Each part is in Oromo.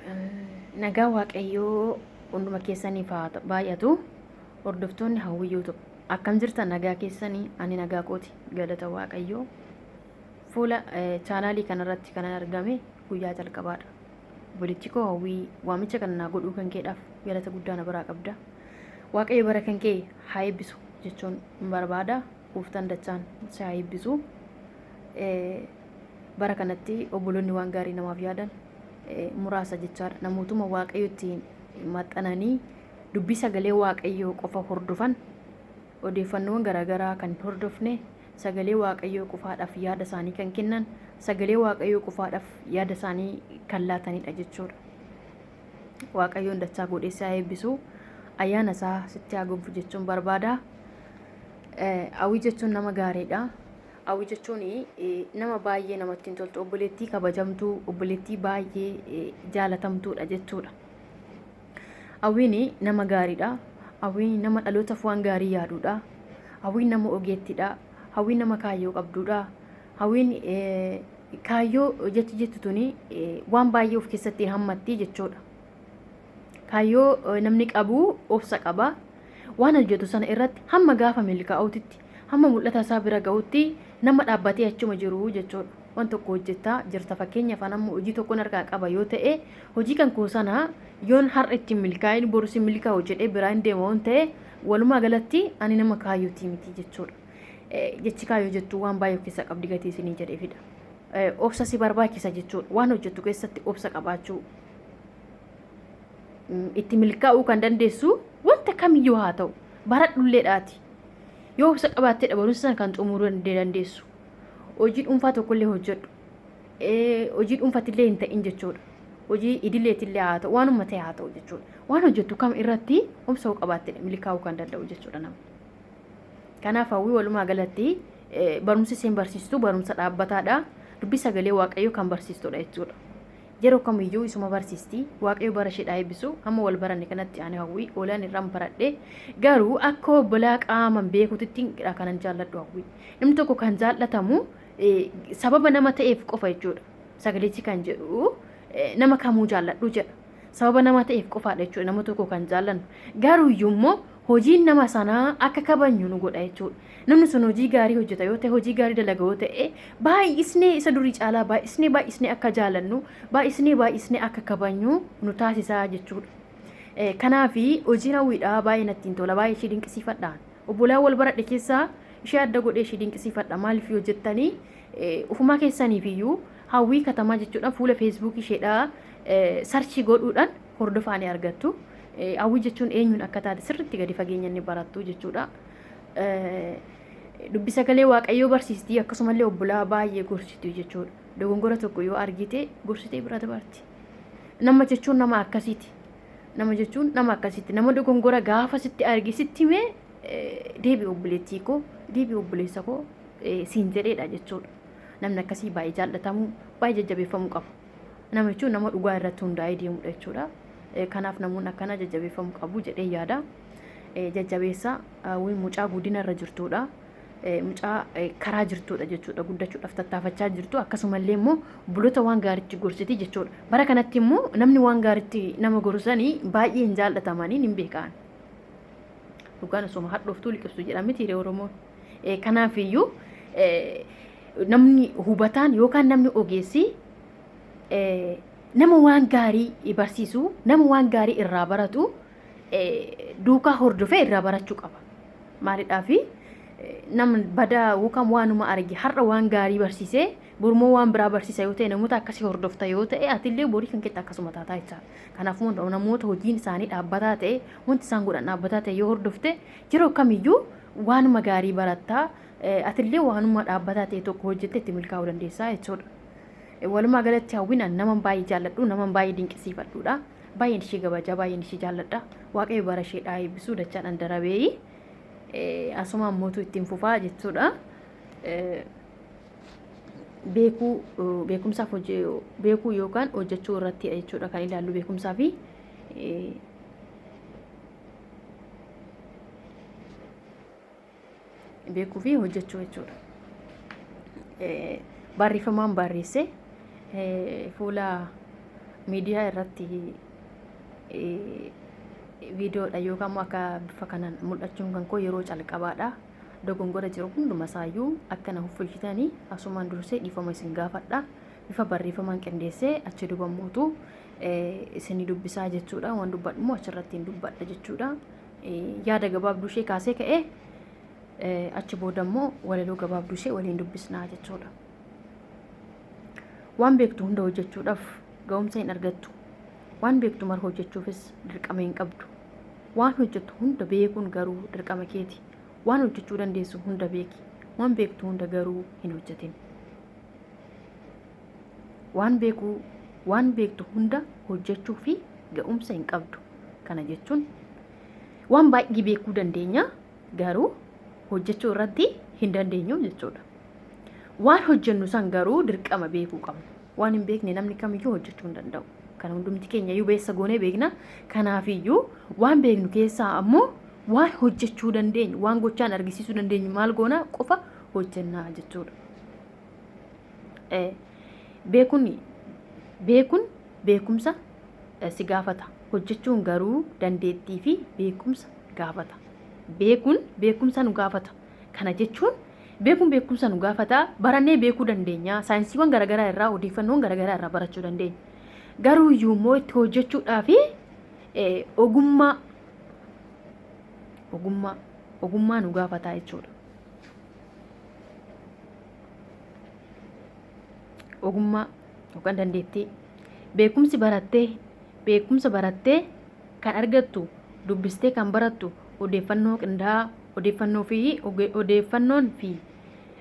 Nagaa Waaqayyoo hunduma keessaniif haa baay'atu. Hordoftoonni Hawwii YouTube akkam jirtan nagaa keessanii ani nagaa kooti galata Waaqayyoo. Fuula chaanaalii kanarratti kanan argame guyyaa jalqabaadha. Obboleettii koo Hawwii waamicha kana naa godhuu kan keedhaaf galata guddaa na biraa qabda. Waaqayyo bara kan kee haa eebbisu jechuun hin barbaada. Gooftaan dachaan si haa eebbisu. Bara kanatti obboloonni waan gaarii namaaf yaadan muraasa jechaadha. Namootuma Waaqayyotti maxxananii dubbii sagalee Waaqayyoo qofa hordofan odeeffannoowwan garaagaraa kan hin hordofne sagalee Waaqayyoo qofaadhaaf yaada isaanii kan kennan sagalee Waaqayyoo qofaadhaaf yaada isaanii kan laatanidha jechuudha. Waaqayyoon dachaa godhee si haa eebbisu. Ayyaana isaa sitti haa gonfu jechuun barbaada. Hawwii jechuun nama gaariidha. Hawwii jechuun nama baay'ee namatti hin toltu obboleettii kabajamtuu obboleettii baay'ee jaalatamtuudha jechuudha. Hawwiin nama gaariidha. Hawwiin nama dhalootaaf waan gaarii yaaduudha. Hawwiin nama ogeettiidha. Hawwiin nama kaayyoo qabduudha. Hawwiin kaayyoo jechi jettu tuni waan baay'ee of keessatti hammatti jechuudha. Kaayyoo namni qabu obsa qaba. Waan hojjetu sana irratti hamma gaafa milkaa'uutitti, hamma mul'ata isaa bira ga'utti nama dhaabbatee achuma jiru jechuudha. Waan tokko hojjettaa jirta fakkeenyaaf an amma hojii tokkon harkaa qaba yoo ta'e hojii kan koo sana yoon har'a ittiin milkaa'in boru sin milkaa'u jedhee biraa hin deema waan ta'e walumaa galatti ani nama kaayyootii miti jechuudha. Jechi kaayyoo jettu waan baay'ee of keessaa qabdi gatii isinii jedheefidha. Obsa si barbaachisa jechuudha. Waan hojjettu keessatti obsa qabaachuu. Itti milkaa'uu kan dandeessu wanta kamiyyuu haa ta'u baradhulleedhaati. Yoo obsa qabaatteedha barumsa sana kan xumuruu dandeessu. Hojii dhuunfaa tokkollee hojjedhu. Hojii dhuunfatillee hin ta'in jechuudha. Hojii idileetillee haa ta'u waanuma ta'e haa ta'u jechuudha. Waan hojjettu kam irratti obsa yoo qabaatteedha milkaa'uu kan danda'u jechuudha nama. Kanaaf hawwii walumaa galatti barumsi isheen barsiistu barumsa dhaabbataadha. Dubbii sagalee Waaqayyoo kan barsiistudha jechuudha. Yeroo kamiyyuu isuma barsiisti. Waaqayyo bara isheedhaa eebbisu. Hamma wal baranne kanatti ani hawwii oolaan irraan baradhe. Garuu akka obbolaa qaaman beekutitti dha kanan jaalladhu hawwii. Namni tokko kan jaallatamu sababa nama ta'eef qofa jechuudha. Sagalichi kan jedhu nama kamuu jaalladhu jedha. Sababa nama ta'eef qofaadha jechuudha nama tokko kan jaallannu. Garuu iyyuu immoo hojiin nama sanaa akka kabajnu nu godha jechuudha. Namni sun hojii gaarii hojjeta yoo ta'e, hojii gaarii dalaga yoo ta'e, baay'isnee isa durii caalaa baay'isnee baay'isnee akka jaalannu, baay'isnee baay'isnee akka kabajnu nu taasisaa jechuudha. Kanaaf hojiin hawwiidha baay'ee natti hin tola, baay'ee ishee dinqisiifadha. Obbolaa wal baradhe keessaa ishee adda godhee ishee dinqisiifadha. Maaliif yoo jettanii ofumaa keessaniif iyyuu hawwii katamaa jechuudhaan fuula feesbuukii isheedhaa sarchii godhuudhaan hordofaa ni argattu. Hawwii jechuun eenyuun akka taate sirriitti gadi fageenya ni barattu jechuudha. Dubbi sagalee Waaqayyoo barsiisti akkasumallee obbolaa baay'ee gorsiti jechuudha. Dogongora tokko yoo argite gorsitee bira dabarti. Nama jechuun nama akkasiiti. Nama jechuun nama akkasiiti. Nama dogongora gaafa sitti arge sitti himee deebi obboleettii koo deebi obboleessa koo siin jedheedha jechuudha. Namni akkasii baay'ee jaallatamuu baay'ee jajjabeeffamuu qaba. Nama jechuun nama dhugaa irratti hundaa'ee deemudha jechuudha. Kanaaf namoonni akkanaa jajjabeeffamuu qabu jedhee yaada. Jajjabeessa mucaa guddina irra jirtudha. Mucaa karaa jirtudha jechuudha. Guddachuudhaaf tattaafachaa jirtu. Akkasumallee immoo buloota waan gaariitti gorsiti jechuudha. Bara kanatti immoo namni waan gaariitti nama gorsanii baay'ee hin jaallatamanii hin beekan. Dhugaan osuma hadhooftuu liqimsu jedha miti hiree Oromoon. Kanaaf iyyuu namni hubataan yookaan namni ogeessi nama waan gaarii barsiisu, nama waan gaarii irraa baratu duukaa hordofee irraa barachuu qaba. Maalidhaafi nama badaa yookaan waanuma arge har'a waan gaarii barsiisee borummoo waan biraa barsiisa yoo ta'e namoota akkasii hordofta yoo ta'e atillee borii kan keetti akkasuma taataa jechaadha. Kanaafuu namoota hojiin isaanii dhaabbataa ta'e wanti isaan godhan dhaabbataa ta'e yoo hordofte yeroo kamiyyuu waanuma gaarii barattaa atillee waanuma dhaabbataa ta'e tokko hojjette itti milkaa'uu dandeessaa jechuudha. Walumaa galatti hawwiin an naman baay'ee jaalladhu naman baay'ee dinqisiifadhuudha. Baay'een ishee kabajaa baay'een ishee jaalladha. Waaqayyo bara isheedhaa eebbisuu dachaadhaan darabeeyi. Asumaan mootuu ittiin fufaa jechuudha. Beekuu beekumsaaf hojii beekuu yookaan hojjechuu irratti jechuudha kan ilaallu beekumsaa fi beekuu fi hojjechuu jechuudha. Barreeffamaan barreesse fuula Miidiyaa irratti viidiyoodha yookaan immoo akka bifa kanaan mul'achuun kan koo yeroo calqabaadha. Dogongora jiru hunduma isaayyuu akka na huffilchitanii asumaan dursee dhiifama isin gaafadha. Bifa barreeffamaan qindeessee achi duuba mootu isinii dubbisaa jechuudha. Waan dubbadhu immoo achirratti hin dubbadha jechuudha. Yaada gabaabduu ishee kaasee ka'ee achi booda immoo walaloo gabaabduu ishee waliin dubbisnaa jechuudha. Waan beektu hunda hojjechuudhaaf ga'umsa hin argattu. Waan beektu mara hojjechuufis dirqama hin qabdu. Waan hojjettu hunda beekuun garuu dirqama keeti. Waan hojjechuu dandeessu hunda beeki. Waan beektu hunda garuu hin hojjetin. Waan beekuu waan beektu hunda hojjechuu fi ga'umsa hin qabdu. Kana jechuun waan baay'ee beekuu dandeenya garuu hojjechuu irratti hin dandeenyu jechuudha. Waan hojjennu san garuu dirqama beekuu qabna. Waan hin beekne namni kamiyyuu hojjechuu hin danda'u. Kana hundumti keenya iyyuu beessa goonee beekna. Kanaafiyyuu waan beeknu keessaa ammoo waan hojjechuu dandeenyu, waan gochaan argisiisuu dandeenyu maal goona qofa hojjennaa jechuudha. Beekuun beekuun beekumsa si gaafata. Hojjechuun garuu dandeettii fi beekumsa gaafata. Beekuun beekumsa nu gaafata. Kana jechuun beekuun beekumsa nu gaafata. Barannee beekuu dandeenya. Saayinsiiwwan garaagaraa irraa odeeffannoon garaagaraa irraa barachuu dandeenya. Garuu iyyuu immoo itti hojjechuudhaaf ogummaa ogummaa ogummaa nu gaafata jechuudha. Ogummaa yookaan dandeettii beekumsi barattee beekumsa barattee kan argattu dubbistee kan barattu odeeffannoo qindaa'aa odeeffannoo fi odeeffannoon fi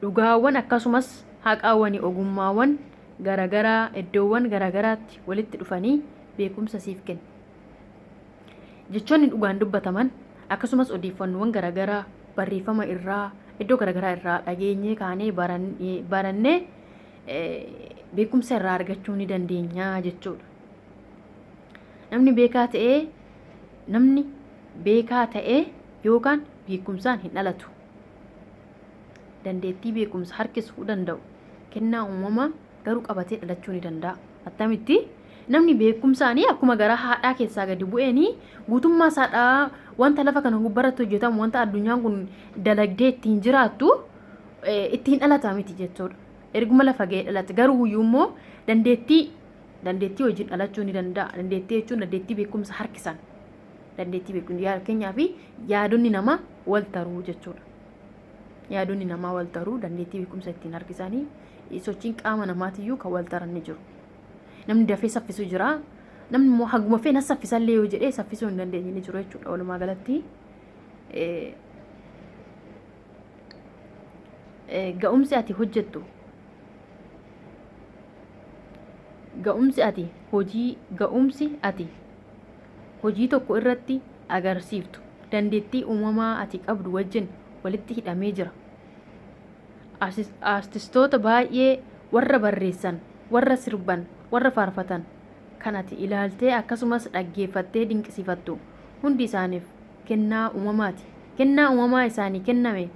dhugaawwan akkasumas haqaawwani ogummaawwan garaagaraa iddoowwan garaagaraatti walitti dhufanii beekumsa siif kennu. Jechoonni dhugaan dubbataman akkasumas odeeffannoowwan garaagaraa barreeffama irraa iddoo garaagaraa irraa dhageenyee kaanee barannee beekumsa irraa argachuu ni dandeenya jechuudha. Namni beekaa ta'ee namni beekaa ta'ee yookaan beekumsaan hin dhalatu. Dandeettii beekumsa harkisuu danda'u kennaa uumamaa garuu qabatee dhalachuu ni danda'a. Attamitti? Namni beekumsaanii akkuma garaa haadhaa keessaa gadi bu'eenii guutummaa isaadhaa wanta lafa kana gubbaarratti hojjetamu wanta addunyaan kun dalagdee ittiin jiraattu ittiin dhalata miti jechuudha. Erguma lafa ga'ee dhalate garuu iyyuu immoo dandeettii dandeettii hojiin dhalachuu ni danda'a. Dandeettii jechuun dandeettii beekumsa harkisan. Dandeettii beekumsa fakkeenyaaf yaadonni namaa wal taruu jechuudha. Yaadonni namaa wal taruu dandeettii beekumsa ittiin harkisanii sochiin qaama namaatiyyuu kan wal taran ni jiru. Namni dafee saffisu jira. Namni immoo haguma feena saffisallee yoo jedhee saffisuu hin dandeenye ni jiru jechuudha. Walumaa galatti ga'umsi ati hojjettu ga'umsi ati hojii ga'umsi ati hojii tokko irratti agarsiiftu dandeettii uumamaa ati qabdu wajjin walitti hidhamee jira. Aartistoota baay'ee warra barreessan, warra sirban, warra faarfatan kan ati ilaaltee akkasumas dhaggeeffattee dinqisiifattu hundi isaaniif kennaa uumamaati. Kennaa uumamaa isaanii kenname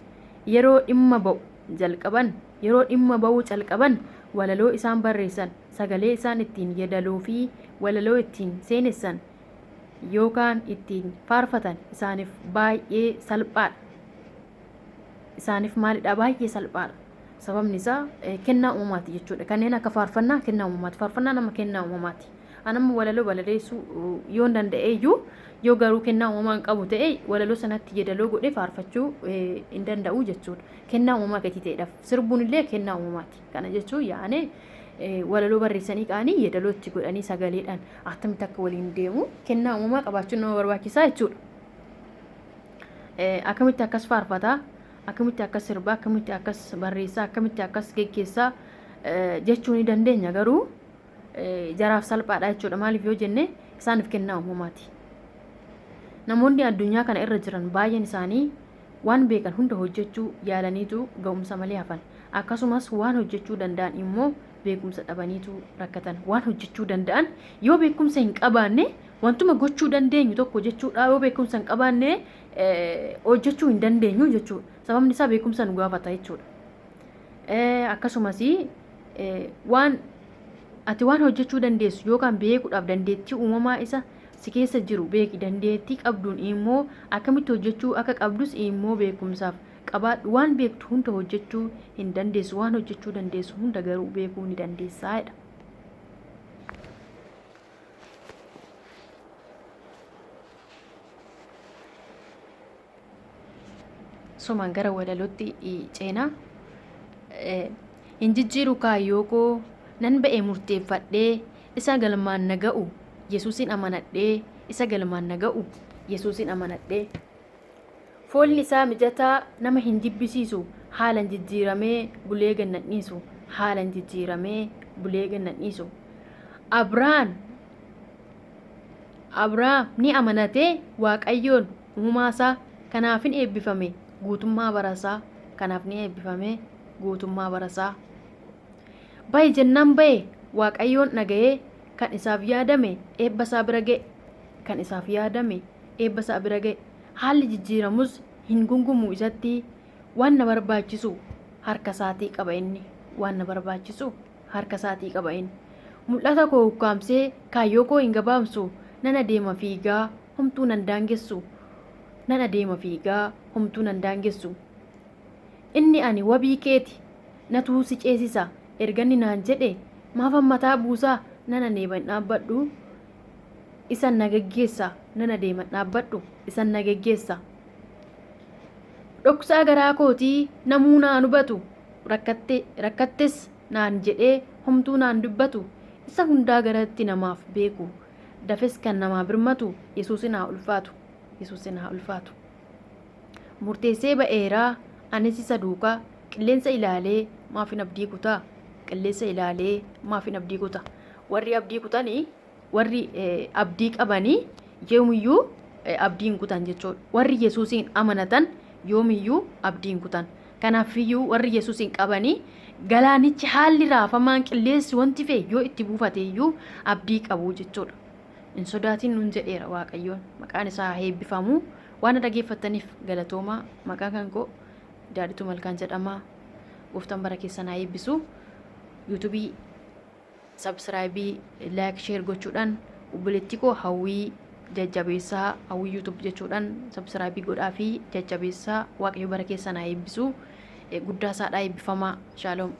yeroo dhimma ba'u jalqaban yeroo dhimma ba'uu calqaban walaloo isaan barreessan, sagalee isaan ittiin yedaloo fi walaloo ittiin seenessan yookaan ittiin faarfatan isaaniif baay'ee salphaadha. Isaaniif maalidha? Baay'ee salphaadha. Sababni isaa kennaa uumamaati jechuudha. Kanneen akka faarfannaa kennaa uumamaati. Faarfannaa nama kennaa uumamaati. An amma walaloo balaleessuu yoon danda'e iyyuu yoo garuu kennaa uumamaa hin qabu ta'e walaloo sanatti yeedaloo godhee faarfachuu hin danda'u jechuudha. Kennaa uumamaa gatii ta'edhaaf. Sirbuun illee kennaa uumamaati. Kana jechuun yaa'anii walaloo barreessanii ka'anii yeedaloo itti godhanii sagaleedhaan attamitti akka waliin deemu kennaa uumamaa qabaachuun nama barbaachisaa jechuudha. Akkamitti akkas faarfataa, akkamitti akkas sirbaa, akkamitti akkas barreessaa, akkamitti akkas geggeessaa jechuu ni dandeenya garuu jaraaf salphaadha jechuudha. Maaliif yoo jenne isaaniif kennaa uumamaati. Namoonni addunyaa kana irra jiran baay'een isaanii waan beekan hunda hojjechuu yaalaniitu ga'umsa malee hafan. Akkasumas waan hojjechuu danda'an immoo beekumsa dhabaniitu rakkatan. Waan hojjechuu danda'an yoo beekumsa hin qabaanne wantuma gochuu dandeenyu tokko jechuudha yoo beekumsa hin qabaanne hojjechuu hin dandeenyu jechuudha. Sababni isaa beekumsa nu gaafata jechuudha. Akkasumas waan Ati waan hojjechuu dandeessu yookaan beekuudhaaf dandeettii uumamaa isa si keessa jiru beeki. Dandeettii qabduun immoo akkamitti hojjechuu akka qabdus immoo beekumsaaf qabaadhu. Waan beektu hunda hojjechuu hin dandeessu. Waan hojjechuu dandeessu hunda garuu beekuu ni dandeessaa jedha. Somaan gara walalootti ceenaa. Hin jijjiiru kaayyoo koo nan ba'e murteeffadhee isa galmaan na ga'u Yesuusin amanadhee isa galmaan na ga'u Yesuusin amanadhee. Foolli isaa mijataa nama hin jibbisiisu haalan jijjiiramee bulee gad nan dhiisu haalan jijjiiramee bulee gad nan dhiisu. Abraan Abrahaam ni amanate Waaqayyoon uumaasaa kanaafin eebbifame guutummaa barasaa kanaaf ni eebbifame guutummaa barasaa. Bahi jennaan bahe Waaqayyoon dhaga'ee kan isaaf yaadame eebba isaa bira ga'e kan isaaf yaadame eebba isaa bira ga'e haalli jijjiiramus hin gungumu isatti waan na barbaachisu harka isaatii qaba inni waan na barbaachisu harka isaatii qaba inni. Mul'ata koo ukkaamsee kaayyoo koo hin gabaabsu nan adeema fiigaa homtuu nan daangessu nan adeema fiigaa homtuu nan daangessu. Inni ani wabii keeti natuu si ceesisa erganni naan jedhe maafan mataa buusaa nan adeema hin dhaabbadhu isan na geggeessa nan adeema hin dhaabbadhu isan na geggeessa. Dhoksaa garaa kootii namuu naan hubatu rakkatte rakkattes naan jedhee homtuu naan dubbatu isa hundaa garatti namaaf beeku dafes kan namaa birmatu Yesuusin haa ulfaatu Yesuusin haa ulfaatu. Murteessee ba'eeraa anis isa duukaa qilleensa ilaalee maafin abdii kutaa qilleensa ilaalee maafin abdii kutaa warri abdii kutanii warri abdii qabanii yoomiyyuu abdii hin kutan jechuudha. Warri Yesuusiin amanatan yoomiyyuu abdii hin kutan. Kanaafiyyuu warri Yesuusiin qabanii galaanichi haalli raafamaan qilleensi wanti fe'e yoo itti buufate iyyuu abdii qabu jechuudha. Hin sodaatin nuun jedheera Waaqayyoon. Maqaan isaa haa eebbifamu. Waan na dhageeffattaniif galatoomaa. Maqaan kan koo Daadhituu Malkaan jedhama. Gooftaan bara keessan haa eebbisu. Yuutuubii sabsiraayibii, laayik, sheer gochuudhaan obboleettii koo Hawwii jajjabeessaa Hawwii YouTube jechuudhaan sabsiraayibii godhaa fi jajjabeessaa. Waaqayyo bara keessan haa eebbisu. Guddaa isaadhaa eebbifamaa. Shaaloom.